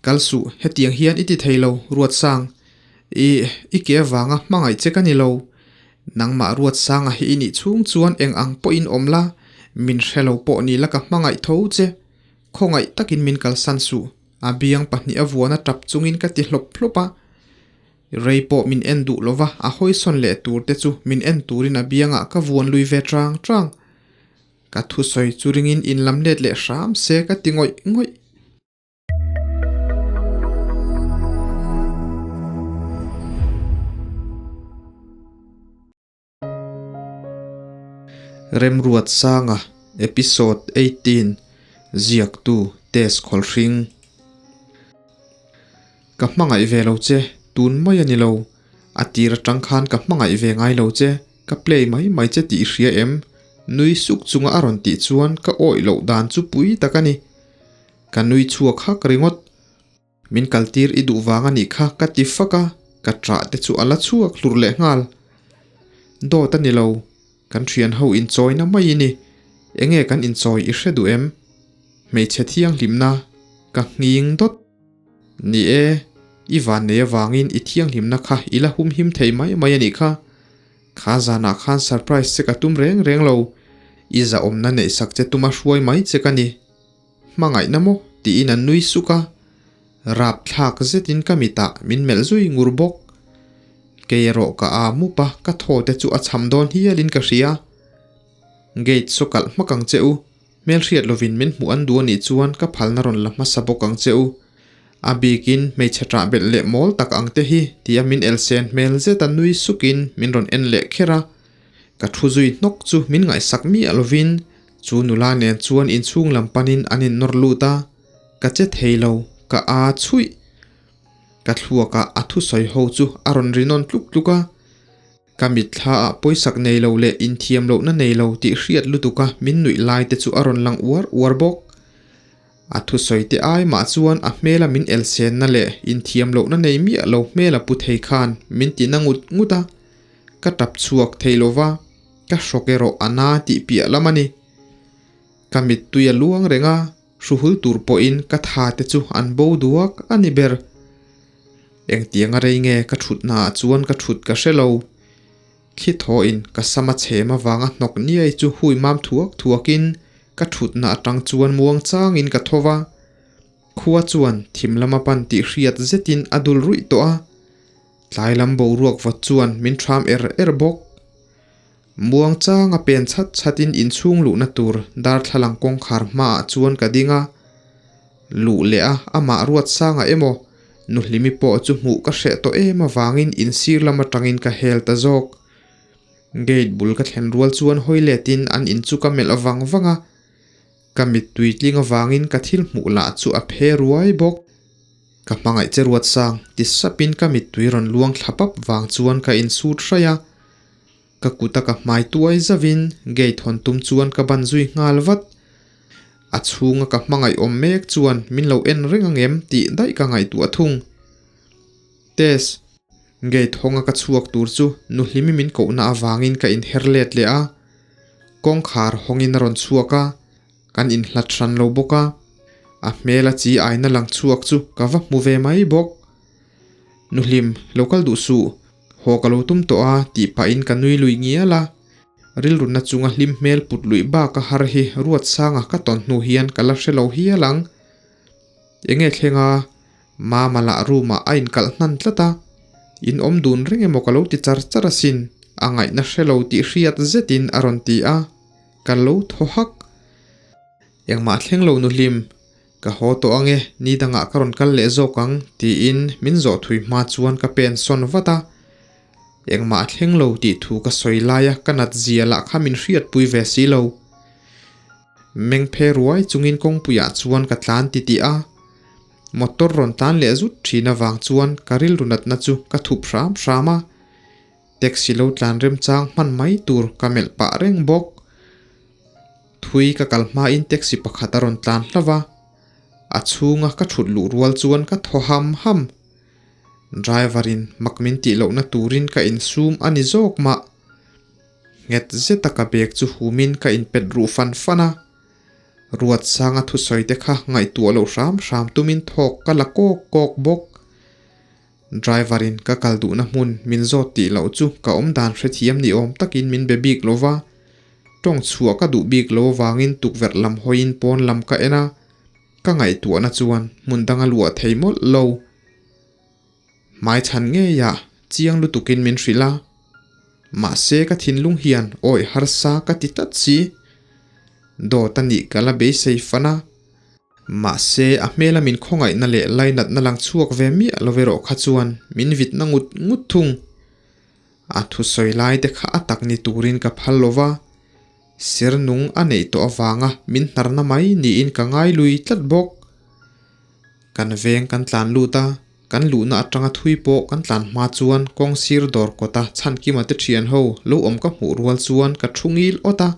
Kal suh, hetiang hian i ti thei lo, Ruatsang. I, i ke avanga hmangaih che ka ni lo. Nangmah Ruatsanga hi i nih chhung chuan eng ang pawhin awm la, min hre lo pawh ni la ka hmangaih tho che. Khawngaih takin min kalsan suh, a biang pahnih a vuana tap chungin ka ti hlawp hlawp a. Rei pawh min en duh lova, a hawisawn leh tur te chu min en turin a biangah ka vuan lui ve chang chang. Ka thusawi chu ringin inlam let leh hram se ka ti ngawih ngawih. Remruatsanga Episode 18 Ziaktu Tess Khawlhring Ka hmangaih ve lo che, tun mai a ni lo. A tir atang khan ka hmangaih ve ngai lo che, ka play mai mai che tih i hria em? Nui suk chunga a rawn tih chuan ka awih loh dan chu pui tak a ni. Ka nui chhuak hak ringawt. Min kaltir i duh vang a nih kha ka ti fak a, ka ṭah te chu a la chhuak hlur leh nghal. Dawt a ni lo, kan ṭhian ho inchawina mai i ni. Enge kan inchawi i hre duh em? Hmeichhe thianghlimna ka nghing dawt. Ni e, i vannei avangin i thianghlimna kha i la humhim thei mai mai a nih kha. Kha zanah khan surprise che ka tum reng reng lo, i zahawmna neihsak che tuma hruai mai che ka ni. Hmangaihna maw? tiin a nui suk a, rapthlak zetin ka mitah min melh zui ngur bawk. Kei erawh ka aa mup a, ka thaw te chu a cham dawn hialin ka hria. Gate saw kalh hmak ang che u, hmelhriat lovin min hmuh an duh anih chuan ka phalna rawn la hmasa bawk ang che u. A bikin hmeichhe ṭah belh leh mawl tak ang te hi tia min elsen hmel zeta nui sukin min rawn en leh kher a. Ka thu zui hnawk chu min ngaihsak miah lovin chu nula nen chuan inchhung lam panin an innawr lut a, ka che thei lo, ka aa chhuih. Ka thluakah a thusawi ho chu a rawn ri nawn tluk tluk a, ka mitthlaah pawisak nei lo leh inthiam lohna nei lo tih hriat lutuka min nuih lai te chu a rawn lang uar uar bawk. A thusawi te ai mah chuan a hmela min elsenna leh inthiam lohna nei miah lo hmela pu thei khan min ti na ngut ngut a, ka tap chhuak thei lo va, ka hrawk erawh a na tih piah lam a ni. Ka mittui a luang reng a, hruhul tur pawhin ka tha te chu an bo duak a ni ber. Engtiang a rei nge ka thutnaah chuan ka thut ka hre lo. Thli thawhin ka sam a chhem avanga hnawk niai chu hui mam thuak thuakin ka thutna atang chuan muang changin ka tho va. Khua chuan thim lama pan tih hriat zetin a dul ruih tawh a. Tlai lam boruak vawt chuan min ṭham er er bawk. Muang changa pen chhat chhatin inchhung luhna tur darthlalang kawngkhar hmaah chuan ka ding a. Luh leh a amah ruat sangah emaw Nuhlimi pawh chu hmuh ka hreh tawh em avangin insir lam atangin ka hel ta zawk. Gate bul ka thlen rual chuan hawi letin an in chu ka melh vang vang a, ka mittui tling avangin ka thil hmuh lah chu a phe ruai bawk. Ka hmangaih che ruat sang ti sapin ka mittui rawn luang thla pap vang chuan ka insut hraih a, ka kuta ka hmai tuai zauhin gate hawn tum chuan ka ban zui nghal vat. A chhunga ka hmangaih awm mek chuan min lo en reng ang em tih daih ka ngaihtuah thung. Tess, gate hawnga ka chhuak tur chu Nuhlimi min kohna avangin ka inher let leh a. Kawngkhar hawngin a rawn chhuak a, kan inhlat hran lo bawk a. A hmela chi aina lang chhuak chu ka va hmu ve mai bawk. Nuhlim, lo kal duh suh, haw ka lo tum tawh a tih pahin ka nui lui ngial a. Rilruna chunga hlim hmel put luih bak a har hi Ruatsanga ka tawn hnu hian ka la hre lo hial ang. Enge thleng a, Mama lah room ah a inkalh hnan tlat a, in awm dun reng emaw ka lo ti char char asin, a ngaihna hre lo tih hriat zetin a rawn ti a, ka lo thaw hak. Engmah thleng lo nuhlim, ka haw tawh ange, ni dangah ka rawn kal leh zawk ang tiin min zawh thui hma chuan ka pen sawn vat a. Engmah a thleng lo tih thu ka sawi laia ka nat zia lah kha min hriatpui ve si lo. Meng phe ruai chungin kawngpuiah chuan ka tlan ti tih a, motor rawn tlan leh zut thin avang chuan ka rilru natna chu ka thup hram hram a, taxi lo tlan remchang hman mai tur ka melh pah reng bawk. Thui ka kal hmain taxi pakhat a rawn tlan hlauh a, a chhunga ka thut luh rual chuan ka thaw ham ham. Driver in mak min tih lohna turin ka insum a ni zawk mah. Nghet zeta ka bag chu humin ka inpet ruh fan fan a. Ruatsanga thusawi te kha ngaihtuah loh hram hram tumin thawk ka la kawk kawk bawk. Driver in ka kal duhna hmun min zawt tih loh chu ka awm dan hrethiam ni awm takin min be bik lo va, tawng chhuah ka duh bik lo avangin tukverh lam hawiin pawn lam ka en a, ka ngaihtuahna chuan hmun dang a luah thei mawlh lo. Hmaichhan ngeiah chiang lutukin min hrilh a, mahse ka thinlung hian awih harsa ka ti tlat si. Dawt a nih ka la beisei fan a. Mahse a hmela min khawngaihna leh lainatna lang chhuak ve miah lo erawh kha chuan min vitna ngut ngut thung. A thusawi lai te kha a tak ni turin ka phal lo va, ser nung a neih tawh avanga min hnarna mai niin ka ngai lui tlat bawk. Kan veng kan tlan lut a, kan luhna atanga thui pawh kan tlan hma chuan kawng sir dawr kawta chhankima te thian ho lo awm ka hmuh rual chuan ka thu ngil awt a.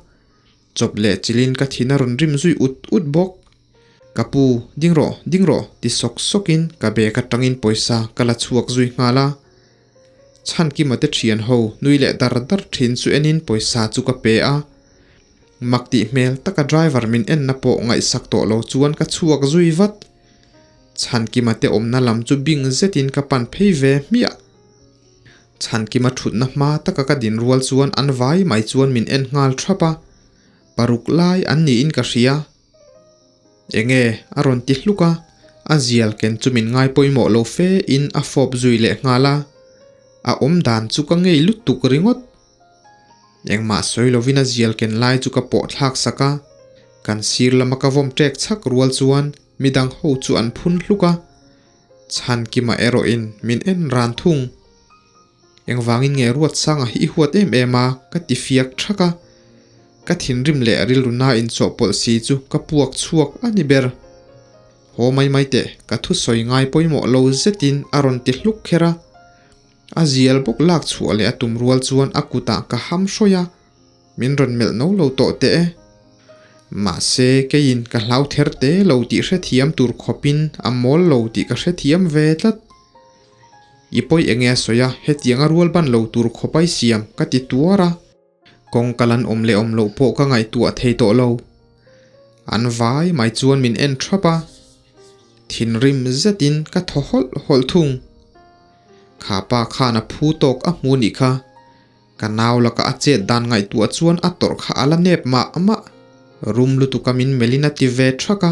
Chawp leh chilin ka thin a rawn rim zui ut ut bawk. Ka pu, ding rawh, ding rawh, ti sawk sawkin ka bag atangin pawisa ka la chhuak zui nghal a. Chhankima te thian ho nui leh dar dar thin chu enin pawisa chu ka pe a. Mak tih hmel taka driver min enna pawh ngaihsak tawh lo chuan ka chhuak zui vat. Chhankima te awmna lam chu bing zetin ka pan phei ve hmiah. Chhankima thutna hma taka ka din rual chuan an vai mai chuan min en nghal thap a, paruk lai an niin ka hria. Enge a rawn ti hluk a, a zial ken chu min ngai pawimawh lo fe in a fawp zui leh nghal a, a awm dan chu ka ngei lutuk ringawt. Engmah sawi lovin a zial ken lai chu ka pawh thlak sak a, kan sir lama ka vawm ṭek chhak rual chuan midang ho chu an phun hluk a, Chhankima erawhin min en ran thung. Engvangin nge Ruatsanga hi i huat em em a? ka ti fiak thak a. Ka thinrim leh rilru na inchawhpawlh si chu ka puak chhuak a ni ber. Haw mai mai teh, ka thusawi ngai pawimawh lo zetin a rawn ti hluk kher a. A zial bawk lak chhuah leh a tum rual chuan a kutah ka ham hrawih a. Min rawn melh no lo tawh teh e. Mahse, keiin ka hlau ther te lo tih hrethiam tur khawpin a mawl lo tih ka hrethiam ve tlat. I pawi enge a sawi a, hetianga rual ban lo tur khawp ai siam ka ti tuar a. Kawng kal an awm leh awm loh pawh ka ngaihtuah thei tawh lo. An vai mai chuan min en thap a. Thinrim zetin ka thaw hawlh hawlh thung. Kha pa khan a phu tawk a hmu nih kha. Ka nau laka a chet dan ngaihtuah chuan a tawrh kha a la nep mah mah. Rum lutuka min melhin a ti ve thak a.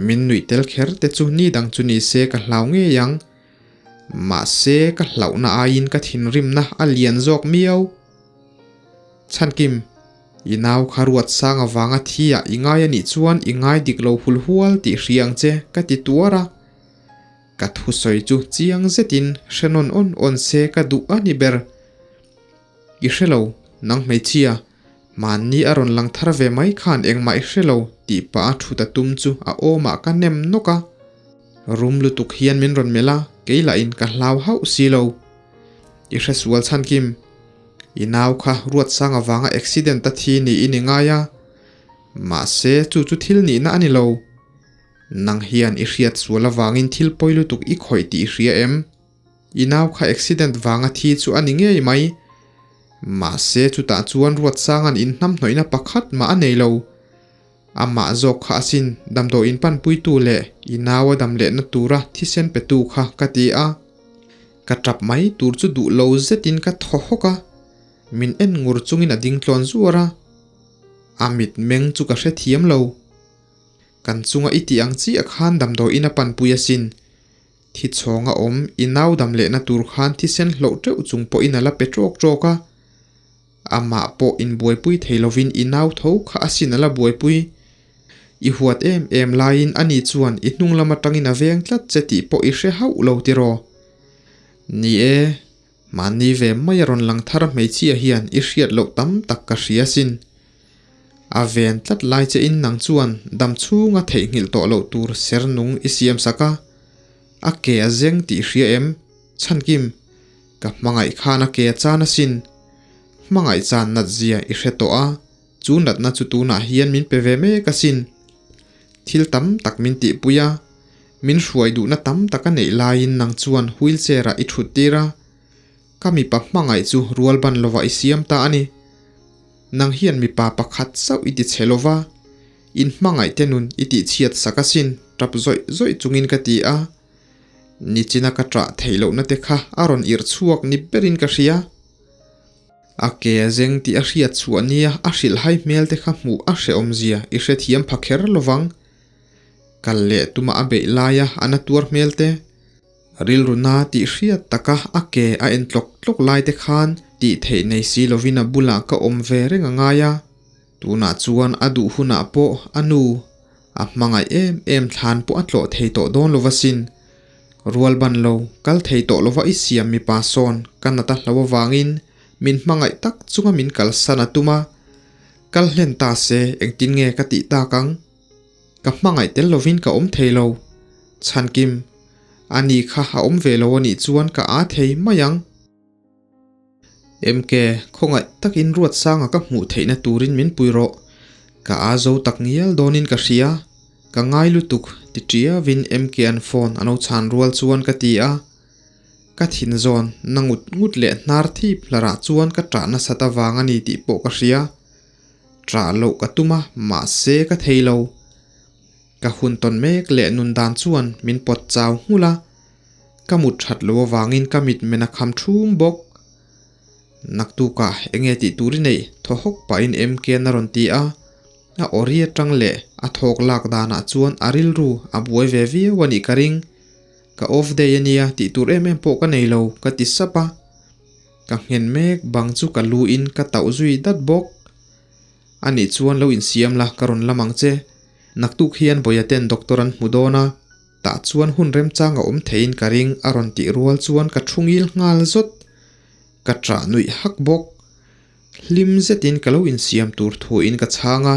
Min nuih tel kher te chu ni dang chu ni se ka hlau ngei ang. Mahse ka hlauhna aiin ka thinrimna a lian zawk miau. Chhankim, i nau kha ruat sang avanga thi ah i ngai anih chuan i ngai dik lo hul hual tih hria ang che ka ti tuar a. Ka thusawi chu chiang zetin hre nawn awn awn se ka duh a ni ber. I hre lo, nang hmeichhia, mahni a rawn lang thar ve mai khan engmah i hre lo tih pah a thut a tum chu a awmah ka nem nawk a. Rum lutuk hian min rawn melh a, kei lahin ka hlau hauh si lo. I hre sual chhan Kim, i nau kha Ruatsanga vanga accident a thi niin i ngai a, mahse chu chu thil nihna a ni lo. Nang hian i hriat sual avangin thil pawi lutuk i khawih tih i hria em? I nau kha accident vanga thi chu a ni ngei mai. Mahse chutah chuan Ruatsanga'n inhnamhnawihna pakhat mah a nei lo. Amah zawk kha asin damdawiin panpuitu leh i nau a dam lehna tura thisen petu kha ka ti a. Ka tap mai tur chu duh lo zetin ka thaw hawk a. Min en ngur chungin a ding tlawn zuar a. A mitmeng chu ka hrethiam lo. Kan chunga i tih ang chiah khan damdawiin a panpui asin. Thi chhawng a awm, i nau dam lehna tur khan thisen hloh teuh chung pawhin a la pe tawk tawk a. Amah pawh inbuaipui thei lovin i nau tho kha asin a la buaipui. I huat em em laiin ani chuan i hnung lam atangin a veng tlat che tih pawh i hre hauh lo tiraw? Ni e, mahni ve mai a rawn lang thar hmeichhia hian i hriat loh tam tak ka hria asin. A ven tlat lai che in nang chuan dam chhunga theihnghilh tawh loh tur ser nung i siam sak a. A ke a zeng tih hria em? Chhankim, ka hmangaih khan a ke a chan asin. Hmangaih chan nat zia i hre tawh a, chu natna chu tunah hian min pe ve mek asin. Thil tam tak min tihpui a, min hruai duhna tam tak a neih laiin nang chuan wheelchair ah i thut tir a. Ka mipa hmangaih chu rual ban lovah i siam ta a ni. Nang hian mipa pakhat chauh i ti chhe lova. In hmangaih te nun i tih chhiat sak asin, tap zawih zawih chungin ka ti a. Nichina ka ṭah theih lohna te kha a rawn irh chhuak ni berin ka hria. A ke a zeng tih a hriat chhuah nia a hrilhhai hmel te kha hmuh a hrehawm zia i hrethiam pha kher lovang. Kal leh tuma a beih laia a na tuar hmel te, rilru na tih hriat taka a ke a en tlawk tlawk lai te khan tih theih nei si lovin a bulah ka awm ve reng a ngai a. Tunah chuan a duh hunah pawh a nu a hmangaih em em thlan pawh a tlawh thei tawh dawn lo asin. Rual ban lo, kal thei tawh lova i siam mipa sawn ka nat a hlo avangin min hmangaih tak chunga min kalsan a tum a. Kal hlen ta se engtin nge ka tih tak ang? Ka hmangaih tel lovin ka awm thei lo. Chhankim, ani kha a awm ve lo anih chuan ka aa thei mai ang. MK, khawngaih takin Ruatsanga ka hmuh theihna turin min pui rawh. Ka aa zo tak ngial dawnin ka hria. Ka ngai lutuk, ti ṭiavin MK an phone a lo chhan rual chuan ka ti a. Ka thin zawn na ngut ngut leh hnar thip hlarah chuan ka ṭah nasat avang a ni tih pawh ka hria. Ṭah loh ka tum a, mahse ka thei lo. Ka hun tawn mek leh nun dan chuan min pawt chau nghulh a. Ka mut that lo avangin ka mit men a kham thum bawk. Naktukah enge tih tur i neih thaw hawk pahin MK-an a rawn ti a, a awri atang leh a thawk lak danah chuan a rilru a buai ve viau a nih ka ring. Ka off day a nia tih tur em em pawh ka nei lo ka ti sap a. Ka nghen mek bang chu ka lu in ka tauh zui dat bawk. Anih chuan lo insiam la ka rawn lam ang che. Naktuk hian Bawiaten doctor an hmu dawn a. Tah chuan hun remchang a awm theiin ka ring a rawn tih rual chuan ka thu ngil nghal zawt. Ka ṭah nuih hak bawk. Hlim zetin ka lo insiam tur thuin ka chhang a.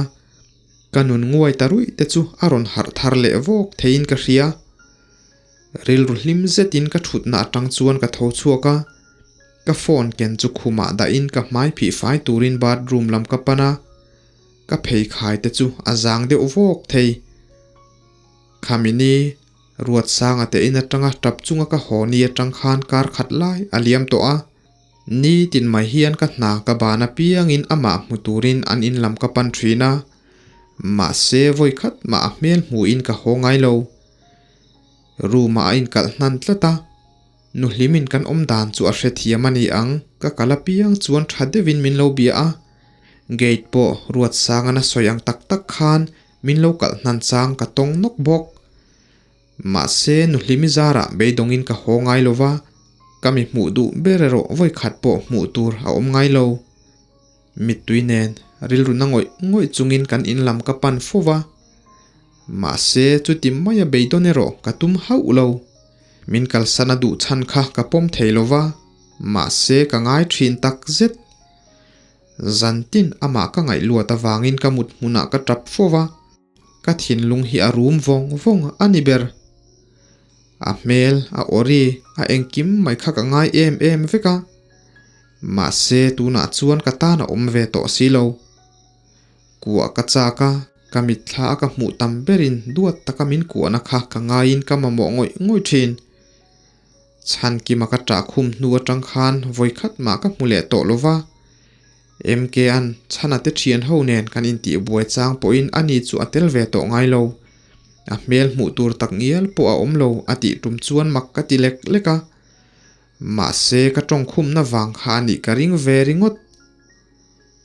Ka nun nguai ta ruih te chu a rawn harh thar leh vawk theiin ka hria. Rilru hlim zetin ka ṭhutna aṭang chuan ka tho chhuak a. Ka phone ken chu khumah dahin ka hmai phih fai turin bathroom lam ka pan a. Ka pheikhai te chu a zang deuh vawk thei. Khamini, Ruatsanga te in atanga tap chunga ka haw ni atang khan kar khat lai a liam tawh a. Ni tin mai hian ka hna ka ban apiangin amah hmu turin an in lam ka pan thin a. Mahse vawi khat mah a hmel hmuhin ka haw ngai lo. Room ah a inkalh hnan tlat a. Nu hlimin kan awm dan chu a hrethiam a ni ang, ka kal apiang chuan tha deuhin min lo bia a. Gate pawh Ruatsangan a sawi ang tak tak khan Min lo kalh hnan chang ka tawng nawk bawk. Mahse, Nuhlimi zarah beidawngin ka haw ngai lo va, ka mi hmuh duh ber erawh vawi khat pawh hmuh tur a awm ngai lo. Mittui nen rilru na ngawih ngawih chungin kan in lam ka pan fo va. Mahse, chuti maia beidawn erawh ka tum hauh lo. Min kalsan a duh chhan kha ka pawm thei lo va, mahse ka ngai thin tak zet. Zantin amah ka ngaih luat avangin ka mut hmunah ka tap fo va, ka thinlung hi a rum vawng vawng a ni ber. A hmel, a awri, a engkim mai kha ka ngai em em vek a. Mahse tunah chuan ka tan a awm ve tawh si lo. Kuah ka chak a, ka mitthla a ka hmuh tam berin duat taka min kuahna kha ka ngaiin ka mamawh ngawih ngawih thin. Chhankima ka ṭah khum hnu aṭang khan vawi khat mah ka hmu leh tawh lo va. MK-a'n Chhana te ṭhian ho nen kan intih buai chang pawhin ani chu a tel ve tawh ngai lo. A hmel hmuh tur tak ngial pawh a awm lo a tih ṭum chuan mak ka ti lek lek a. Mahse ka ṭawng khumna vang kha a nih ka ring ve ringawt.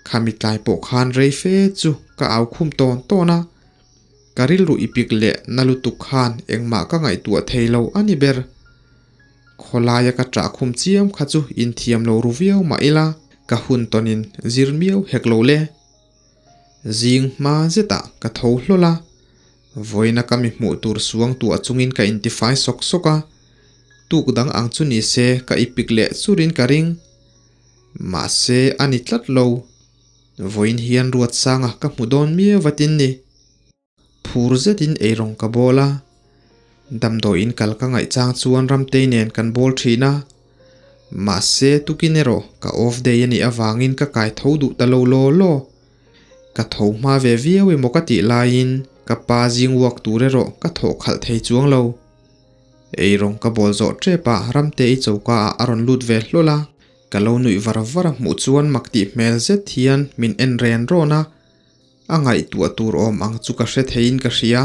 Khami tlai pawh khan rei fe chu ka au khum tawn tawn a. Ka rilru i pik leh na lutuk khan engmah ka ngaihtuah thei lo a ni ber. Khawlaia ka ṭah khum chiam kha chu inthiam lo ru viau mah ila ka hun tawnin zir miau hek lo le. Zing hma zetah ka tho hlawl a, vawiina ka mi hmuh tur suang tuah chungin ka intifai sawk sawk a, tuk dang ang chu ni se ka i pik leh churin ka ring. Mahse a ni tlat lo. Vawiin hian Ruatsanga ka hmu dawn miau vatin ni. Phur zetin eirawng ka bawl a, damdawiin kal ka ngaih chang chuan Ramtei nen kan bawl thin a. Mahse tukin erawh ka off day a nih avangin ka kai tho duh ta lo law law. Ka tho hma ve viau emaw ka tih laiin ka pa zing uak tur erawh ka thawh khalh thei chuang lo. Eirawng ka bawl zawh tep a Ramtei choka ah a rawn lut ve hlawl a. Ka lo nuih var var a hmuh chuan mak tih hmel zet hian min en ren rawn a. A ngaihtuah tur awm ang chu ka hre theiin ka hria.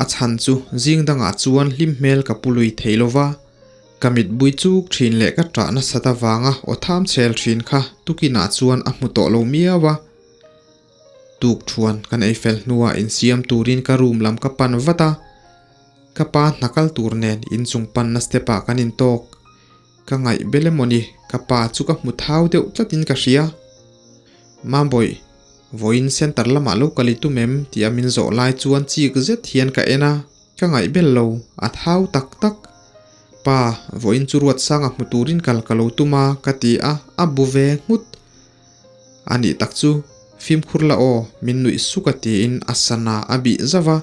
A chhan chu zing dangah chuan hlim hmel ka pu lui thei lo va, ka mit bui chuk thin leh ka ṭah nasat avanga aw tham chhel thin kha tukinah chuan a hmu tawh lo miau a. Tuk thuan kan ei fel hnuah insiam turin ka room lam ka pan vat a, ka pa hna kal tur nen inchung panna step ah kan intawk. Ka ngaih bel emaw ni, ka pa chu ka hmu thau deuh tlatin ka hria. Mambawih, vawiin centre lamah lo kal i tum em? tia min zawh lai chuan chik zet hian ka en a, ka ngaih bel lo, a thau tak tak. Pa, vawiin chu Ruatsanga hmu turin kal ka lo tum a, ka ti a, a bu ve nghut. A nih tak chu, fimkhur la aw, min nuih suk a tiin a sana a bih zauh a,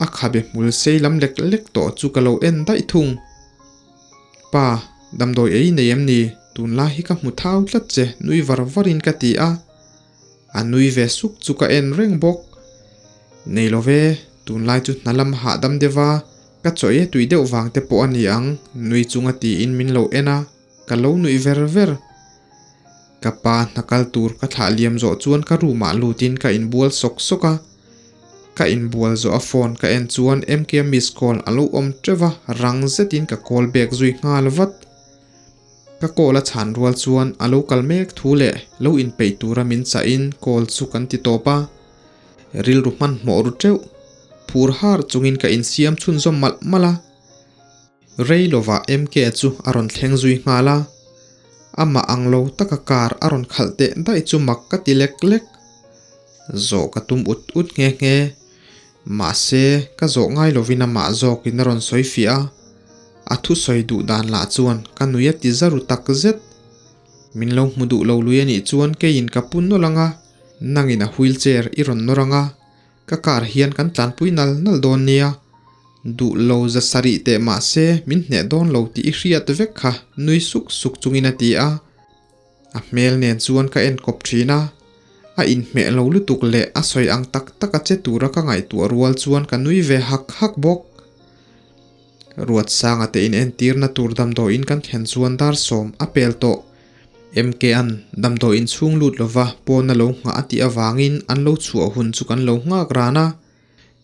a khabe hmul sei lam lek lek tawh chu ka lo en daih thung. Pa, damdawi ei nei em ni? Tunlai hi ka hmu thau tlat che, nui var varin ka ti a. A nui ve suk chu ka en reng bawk. Nei lo ve, tunlai chu hna lam hahdam deuh a, ka chaw e tui deuh vang te pawh a ni ang, nui chunga tiin min lo en a, ka lo nuih ver ver. Ka pa hna kal tur ka thlah liam zawh chuan ka room ah lutin ka inbual sawk sawk a. Ka inbual zawh a phone ka en chuan MK miss call a lo awm teuh a, rang zetin ka call back zui nghal vat. Ka call a chhan rual chuan a lo kal mek thu leh lo inpeih tura min chahin call chu kan ti tawp a. Rilru hmanhmawh ru teuh, phur har chungin ka insiam chhunzawm malh malh a. Rei lovah MK chu a rawn thleng zui nghal a, amah ang lo taka car a rawn khalh teh daih chu mak ka ti lek lek. Zawh ka tum ut ut nghe nghe. Mahse, ka zawh ngai lovin amah zawkin a rawn sawi fiah a, a thusawi duh dan lah chuan ka nui a ti za ru tak zet. Min lo hmu duh lo lui a nih chuan keiin ka pu nawlh ang a, nangin a wheelchair i rawn nawr ang a, Ka car hian kan tlanpui nal nal dawn nia, duh lo za sarih teh mah se min hneh dawn lo tih i hriat vek kha nui suk suk chungin a ti a. A hmel nen chuan ka en kawp thin a, a inhmeh lo lutuk leh a sawi ang tak tak a che tura ka ngaihtuah rual chuan ka nui ve hak hak bawk. Ruatsanga te in entirna tur damdawiin kan thlen chuan dar sawm a pel tawh. MK-a'n damdawiin chhung lut lova pawn a lo nghah a tih avangin an lo chhuah hun chu kan lo nghak ran a.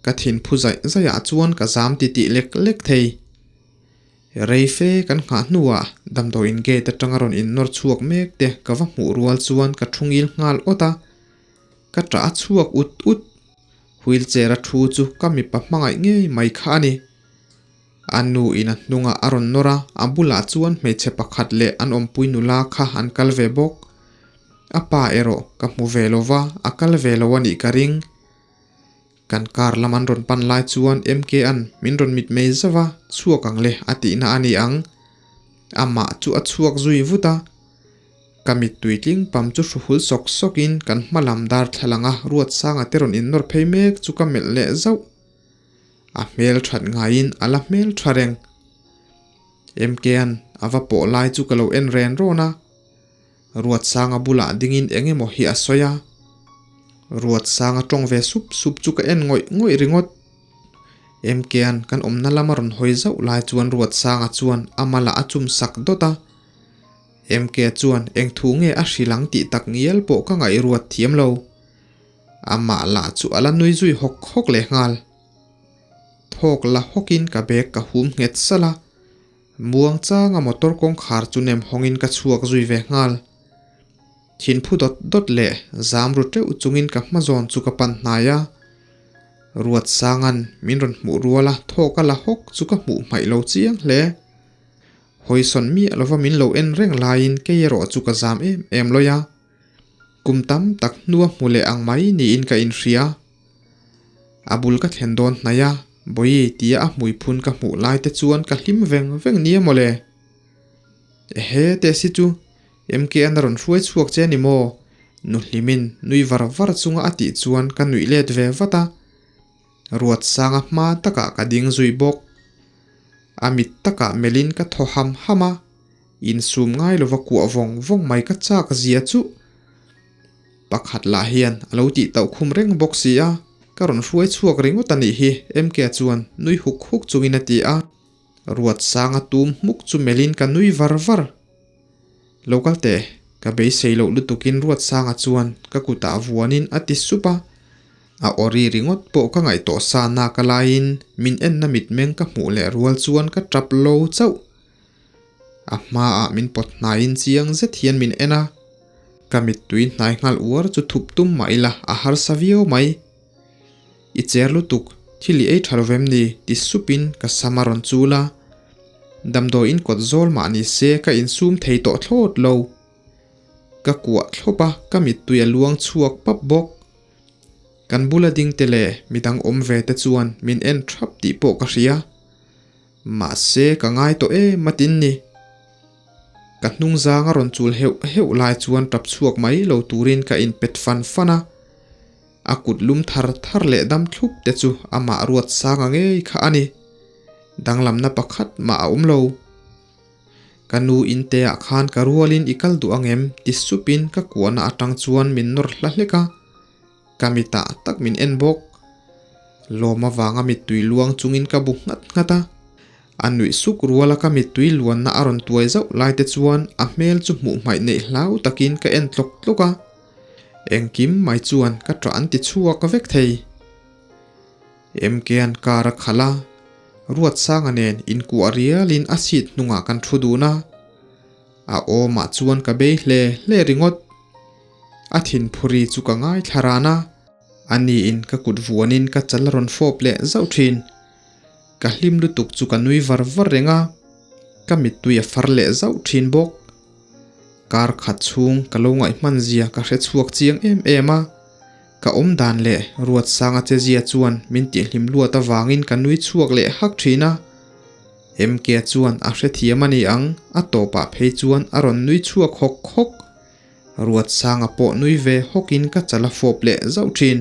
Ka thin phu zaih zaihah chuan ka zam titih lek lek thei. Rei fe kan nghah hnuah damdawiin gate atanga rawn innawr chhuak mek te ka va hmuh rual chuan ka thu ngil nghal awt a. Ka ṭah a chhuak ut ut. Wheelchair a thu chu ka mipa hmangaih ngei mai kha a ni. A nu in a hnungah a rawn nawr a, a bulah chuan hmeichhe pakhat leh an awmpui nula kha an kal ve bawk. A pa erawh ka hmu ve lo va, a kal ve lo a nih ka ring. Kan car lam an rawn pan lai chuan MK-a'n min rawn mitmei zauh a, chhuak ang le a tihna a ni ang. Amah chu a chhuak zui vut a. Ka mittui tling pam chu hru hul sawk sawkin kan hma lam darthlalang a Ruatsanga te rawn innawr phei mek chu ka melh leh zauh. A hmel that ngaiin a la hmel tha reng. MK-a'n a va pawh lai chu ka lo en ren rawn a. Ruatsanga bulah dingin eng emaw hi a sawi a. Ruatsanga tawng ve sup sup chu ka en ngawih ngawih ringawt. MK-a'n kan awmna lama rawn hawi zauh lai chuan Ruatsanga chuan a malah a chum sak dawt a. MK chuan eng thu nge a hrilh ang tih tak ngial pawh ka ngaihruat thiam lo. Amah lah chu a la nui zui hawk hawk leh nghal. Thawk la hawkin ka bag ka hum nghet salh a, muang changa motor kawngkhar chu nem hawngin ka chhuak zui ve nghal. Thinphu dawt dawt leh zam ru teuh chungin ka hma zawn chu ka pan hnai a. Ruatsanga'n min rawn hmuh ruala thawk a la hawk chu ka hmuh hmaih lo chiang hle. Hawisawn miah lova min lo en reng laiin kei erawh chu ka zam em em lawi a. Kum tam tak hnua hmu leh ang mai niin ka inhria. A bul ka thlen dawn hnaih a, Bawihi tia a hmui phun ka hmuh lai te chuan ka hlim veng veng nia mawle. Ehe Tesi chu MK-a'n a rawn hruai chhuak che ni maw? Nu hlimin nui var var chunga a tih chuan ka nuih let ve vat a. Ruatsanga hma takah ka ding zui bawk. A mit takah melhin ka thaw ham ham a, insum ngai lova kuah vawng vawng mai ka chak zia chuh. Pakhat lah hian a lo tih tauh khum reng bawk si a, ka rawn hruai chhuak ringawt a nih hi MK chuan nui huk huk chungin a ti a. Ruatsanga tum hmuk chu melhin ka nui var var. Lo kal teh. Ka beisei loh lutukin Ruatsanga chuan ka kutah vuanin a ti sup a. A awri ringawt pawh ka ngaihtuah sa nak a laiin min enna mitmeng ka hmuh leh rual chuan ka tap lo chauh. A hmaah min pawt hnaiin chiang zet hian min en a. Ka mittui hnai nghal uar chu thup tum mah ila a harsa viau mai. I cher lutuk, thil i ei tha lo vem ni? ti supin ka sam a rawn chul a. Damdawiin kawt zawl mah ni se ka insum thei tawh thlawt lo. Ka kuah thlawp a, ka mittui a luang chhuak pap bawk. Kan bula ding te leh midang awm ve te chuan min en thap tih pawh ka hria. Mahse ka ngai tawh em a tin ni. Ka hnung zang a rawn chul heuh heuh lai chuan tap chhuak mai lo turin ka inpet fan fan a. A kut lum thar thar leh dam thlup te chu amah ruat sanga ngei kha a ni. Danglamna pakhat mah a awm lo. Ka nu in te ah khan ka rualin i kal duh ang em? ti supin ka kuahna atang chuan min nawr hla hlek a. Ka mitah tak min en bawk. Lawm avanga mittui luang chungin ka bu nghat nghat a. A nuih suk ruala ka mittui luanna a rawn tuai zauh lai te chuan a hmel chu hmuh hmaih neih hlau takin ka en tlawk tlawk a. Engkim mai chuan ka ṭah an ti chhuak vek thei. MK-a'n car a khalh a, Ruatsanga nen inkuah rialin a seat hnungah kan ṭhu dun a. A awmah chuan ka bei hle hle ringawt. A thinphuri chu ka ngaithla ran a, aniin ka kut vuanin ka chal a rawn fawp leh zauh ṭhin. Ka hlim lutuk chu ka nui var var reng a, ka mittui a far leh zauh ṭhin bawk. Kar khat chhung ka lo ngaih hman zia ka hre chhuak chiang em em a, ka awm dan leh Ruatsanga che zia chuan min tihhlim luat avangin ka nui chhuak leh hak thin a. MK chuan a hrethiam a ni ang, a tawpah phei chuan a rawn nui chhuak hawk hawk. Ruatsanga pawh nui ve hawkin ka chal a fawp leh zauh thin.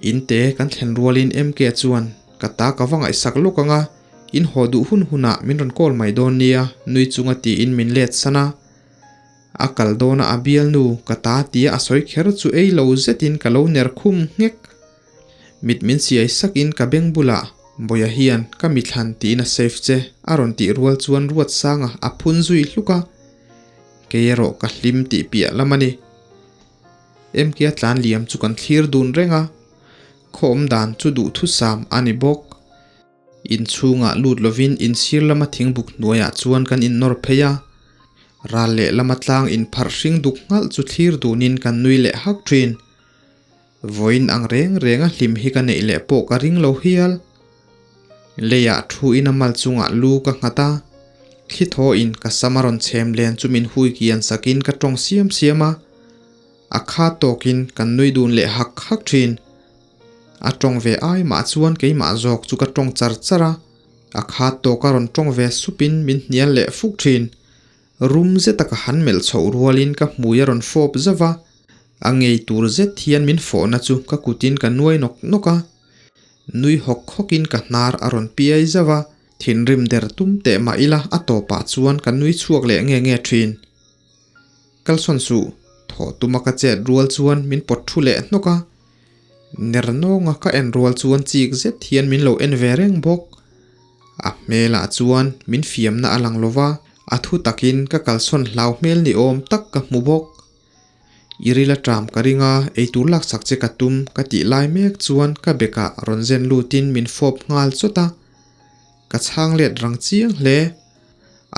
In te kan thlen rualin MK chuan ka ta ka va ngaihsak lawk ang a, in haw duh hun hunah min rawn call mai dawn nia nui chunga tiin min let san a. A kal dawna a bialnu ka ta tia a sawi kher chu ei lo zetin ka lo ner khum nghek. Mit min siai sakin ka beng bulah Bawia hian ka mithlan tiin a save che a rawn tih rual chuan Ruatsanga a phun zui hluk a. Kei erawh ka hlim tih piah lam a ni. MK-a tlan liam chu kan thlir dun reng a, khaw awm dan chu duhthusam a ni bawk. Inchhungah lut lovin insir lama thingbuk hnuaiah chuan kan innawr phei a, ral leh lama tlang inpharh hring duk nghalh chu thlir dunin kan nui leh hak thin. Vawiin ang reng renga hlim hi ka neih leh pawh ka ring lo hial. Leiah thu in a mal chungah lu ka nghat a, thli thaw in ka sam a rawn chhem len chu min hui kian sakin ka tawng siam siam a, a kha tawkin kan nui dun leh hak hak thin. A tawng ve ai mah chuan keimah zawk chu ka tawng char char a, a kha tawka rawn tawng ve supin min hnial leh fuk thin. Rum zeta ka han melh chhoh rualin ka hmui a rawn fawp zauh a, a ngei tur zet hian min fawhna chu ka kutin ka nuai nawk nawk a. Nui hawk hawkin ka hnar a rawn piai zauh a, thinrim der tum teh mah ila a tawpah chuan ka nui chhuak leh nge nge thin. Kalsawn suh, thawh tuma ka chet rual chuan min pawt thu leh hnawk a. Ner nawnga ka en rual chuan chik zet hian min lo en ve reng bawk. A hmelah chuan min fiamna a lang lo va, a thu takin ka kalsawn hlau hmel ni awm tak ka hmu bawk. I ril aṭam ka ring a, eitur laksak che ka tum ka tih lai mek chuan ka bekah rawn zen lutin min fawp nghal chawt a. Ka chhang let rang chiang hle.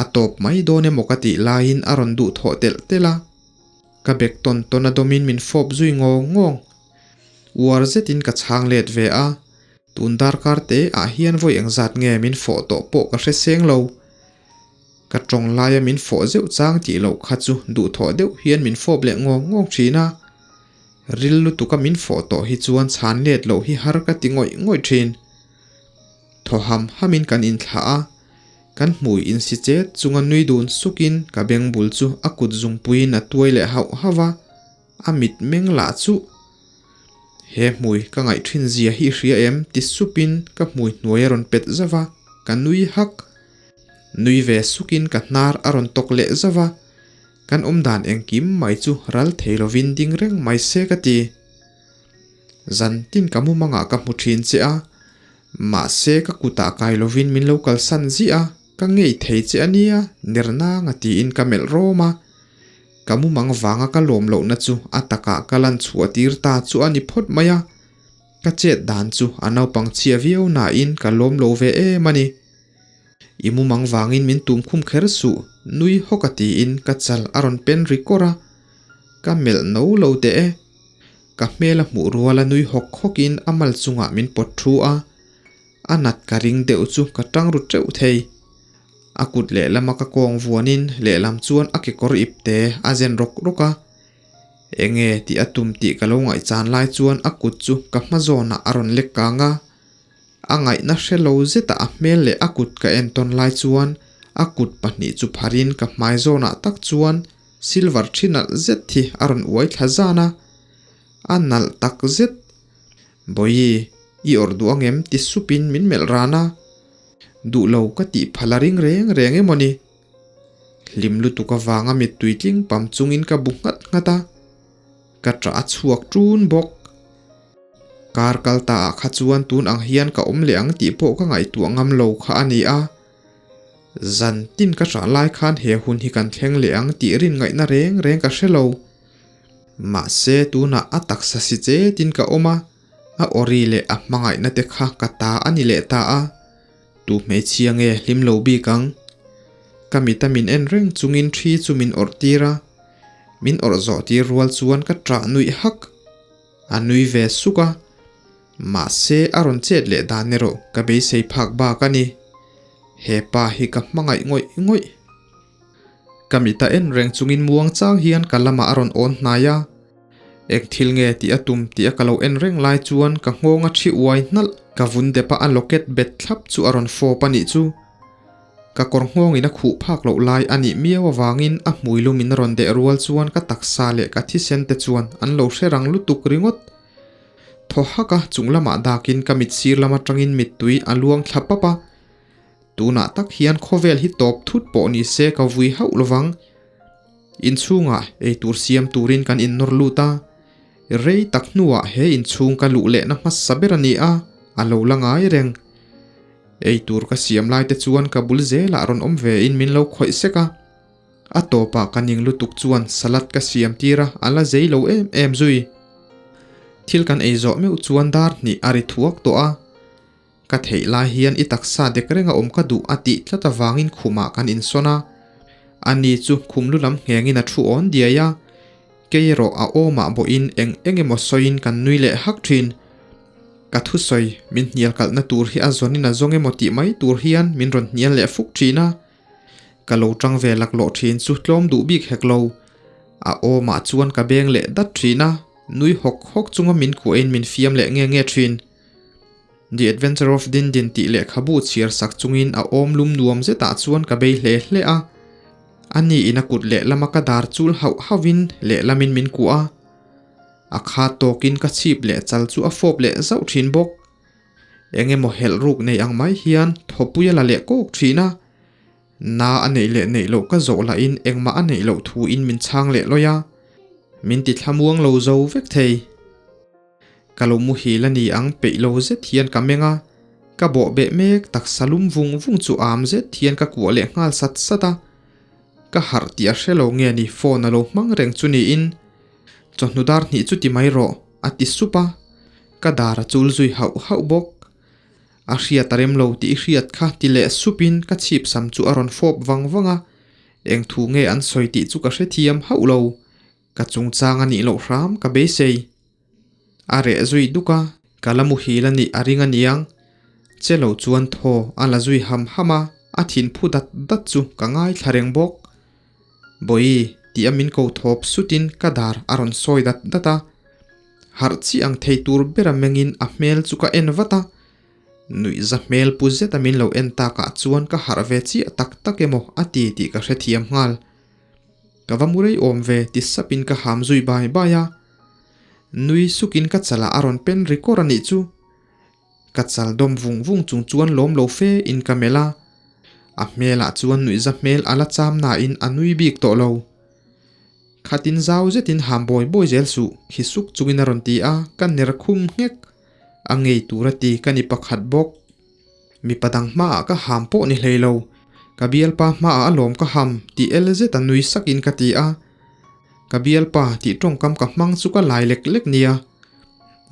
A tawp mai dawn emaw ka tih laiin a rawn duh thawh telh telh a. Ka bek tawn tawn a dawmin min fawp zui ngawng ngawng. Uar zetin ka chhang let ve a. Tun darkar te ah hian vawi engzat nge min fawh tawh pawh ka hre seng lo. Ka tawng laia min fawh zeuh chang tih loh kha chu duhthawh deuh hian min fawp leh ngawng ngawng thin a. Ril lutuka min fawh tawh hi chuan chhan let loh hi har ka ti ngawih ngawih thin. Thaw ham hamin kan inthlah a, kan hmui insi chet chunga nui dun sukin ka beng bul chu a kut zungpuiin a tuai leh hauh hauh a, a mit meng lah chu He hmui ka ngaih thin zia hi i hria em? ti supin ka hmui hnuai a rawn pet zauh a, ka nui hak. Nui ve sukin ka hnar a rawn tawk leh zauh a, kan awmdan engkim mai chu ral thei lovin ding reng mai se ka ti. Zan tin ka mumangah ka hmu thin che a, mahse ka kutah kai lovin min lo kalsan ziah a, ka ngei thei che a nia, ner nanga tiin ka melh rawm a. Ka mumang vanga ka lawm lohna chu a takah ka lan chhuah tir ta chu a ni phawt mai a. Ka chet dan chu a naupang chhia viau nain ka lawm lo ve em a ni. I mumang vangin min tum khum kher suh, nui hawk a tiin ka chal a rawn pen ri kawr a. Ka melh no lo teh e. Ka hmel a hmuh rual a nui hawk hawkin a mal chungah min pawt thu a. A nat ka ring deuh chu ka tang ru teuh thei. A kut lehlama ka kawng vuanin lehlam chuan a kekawr ip te a zen rawk rawk a. Enge tih a tum tih ka lo ngaihchan lai chuan a kut chu ka hma zawnah a rawn lek kang a. A ngaihna hre lo zeta a hmel leh a kut ka entawn lai chuan a kut pahnih chu pharin ka hmai zawnah tak chuan silver thi nalh zet hi a rawn uai thla zan a. A nalh tak zet. Bawihi, i awrh duh angem? ti supin min melh ran a. Duh lo ka tih phal a ring reng reng emaw ni? Hlim lutuk avanga mittui tling pam chungin ka bu nghat nghat a. Ka ṭah a chhuak ṭun bawk. Kar kal ta ah kha chuan tun ang hian ka awm leh ang tih pawh ka ngaihtuah ngam lo kha a ni a. Zan tin ka ṭah lai khan he hun hi kan thleng leh ang tih rin ngaihna reng reng ka hre lo. Mahse tunah a taksa si chetin ka awm a, a awri leh a hmangaihna te kha ka ta a ni leh ta a. Tu hmeichhia nge hlim lo bik ang? Ka mita min en reng chungin thi chu min awrh tir a. Min awrh zawh tir rual chuan ka ṭah nuih hak. A nui ve suk a, mahse a rawn chet leh dan erawh ka beisei phak bak a ni. He pa hi ka hmangaih ngawih ngawih. Ka mita en reng chungin muang chang hian ka lamah a rawn awn hnai a. Eng thil nge tih a tum tih a ka lo en reng lai chuan ka nghawng a thi uai hnalh. Ka vun dep a a locket bet thlap chu a rawn fawp a nih chu. Ka kawr nghawngin a khuh phak loh lai a nih miau avangin a hmui lumin a rawn deh rual chuan ka taksa leh ka thisen te chuan an lo hre rang lutuk ringawt. Thaw hak a chung lamah dakin ka mit sir lam atangin mittui a luang thla pap a. Tunah tak hian khawvel hi tawp thut pawh ni se ka vui hauh lovang. Inchhungah eitur siam turin kan innawr lut a. Rei tak hnuah he inchhung ka luh lehna hmasa ber a ni a, a lo la ngai reng. Ei tur ka siam lai te chuan ka bul zelah rawn awm ve in min lo khawih sek a. A tawpah ka ning lutuk chuan salad ka siam tir a, a la zei lo em em zui. Thil kan ei zawh meuh chuan dar hnih a ri thuak tawh a. Ka theih lai hian i taksa dek renga awm ka duh a tih tlat avangin khumah kan insawn a. Ani chu khum lu lam nghengin a thu awn diai a. Kei erawh a awmah bawhin eng eng emaw sawiin kan nui leh hak thin. Ka thusawi min hnial kalhna tur hi a zawnin a zawng emaw tih mai tur hian min rawn hnial leh fuk thin a. Ka lo tang ve laklawh thin chu tlawm duh bik hek lo. A awmah chuan ka beng leh dat thin a, nui hawk hawk chunga min kuahin min fiam leh nge nge thin. The Adventure of Din Din tih lehkhabu chhiar sak chungin a awm lum nuam zetah chuan ka bei hle hle a. A niin a kut lehlama ka dar chul hauh hauhin lehlamin min kuah a. A kha tawkin ka chhip leh chal chu a fawp leh zauh thin bawk. Eng emaw helh ruk nei ang mai hian thawpui a la leh kawk thin a. Na a neih leh neih loh ka zawh lahin engmah a neih loh thuin min chhang leh lawi a. Min ti thlamuang lo zo vek thei. Ka lo muhil a ni ang peih lo zet hian ka meng a, ka bawh beh mek taksa lum vung vung chu am zet hian ka kuah leh nghal sat sat a. Ka harh tih a hre lo nge ni phone a lo hmang reng chu niin chawhnu dar hnih chu ti mai rawh a ti sup a, ka dar a chul zui hauh hauh bawk. A hriat a rem lo tih i hriat kha ti leh supin ka chhip sam chu a rawn fawp vang vang a, eng thu nge an sawi tih chu ka hrethiam hauh lo. Ka chungchang a nih loh hram ka beisei. A reh zui duk a, ka la muhil a nih a ring a niang. Che lo chuan thaw a la zui ham ham a, a thin phu dat dat chu ka ngaithla reng bawk. Bawihi tih a min ko thawp sutin ka dar a rawn sawi dat dat a. Harh chi ang thei tur bera mengin a hmel chu ka en vat a. Nuihza hmel pu zeta min lo en takah chuan ka harh ve chiah tak tak emaw a ti tih ka hrethiam nghal. Ka va mu rei awm ve ti sapin ka ham zui bai bai a. Nui sukin ka chalah a rawn pen ri kawr a nih chu. Ka chal dawm vung vung chung chuan lawm lo fe in ka melh a. A hmelah chuan nuihza hmel a la cham nain a nui bik tawh lo. Khatin zau zetin ham bawi bawi zel suh khi suk chungin a rawn ti a, ka ner khum nghek. A ngei tur a ti ka ni pakhat bawk. Mipa dang hmaah ka ham pawh ni hlei lo, ka bialpa hmaah alawm ka ham tih el zet a nui sakin ka ti a. Ka bialpa tih tawngkam ka hmang chu ka lai lek lek nia.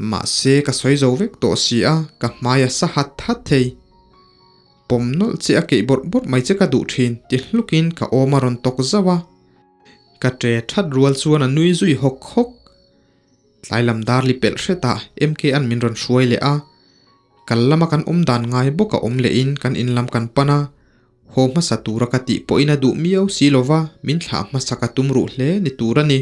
Mahse ka sawi zo vek tawh si a, ka hmai a sa hat hat thei. Pawm nawlh che a keih bawrh bawrh mai che ka duh thin ti hlukin ka awm a rawn tawk zauh a. Ka ṭe ṭhat rual chuan a nui zui hawk hawk. Tlai lam dar li pelh hretah MK-a'n min rawn hruai leh a. Kal lama kan awm dan ngai bawk a awm lehin kan in lam kan pan a. Haw hmasa tura ka tih pawhin a duh miau si lova min thlah hmasa ka tum ruh hle ni tur a ni.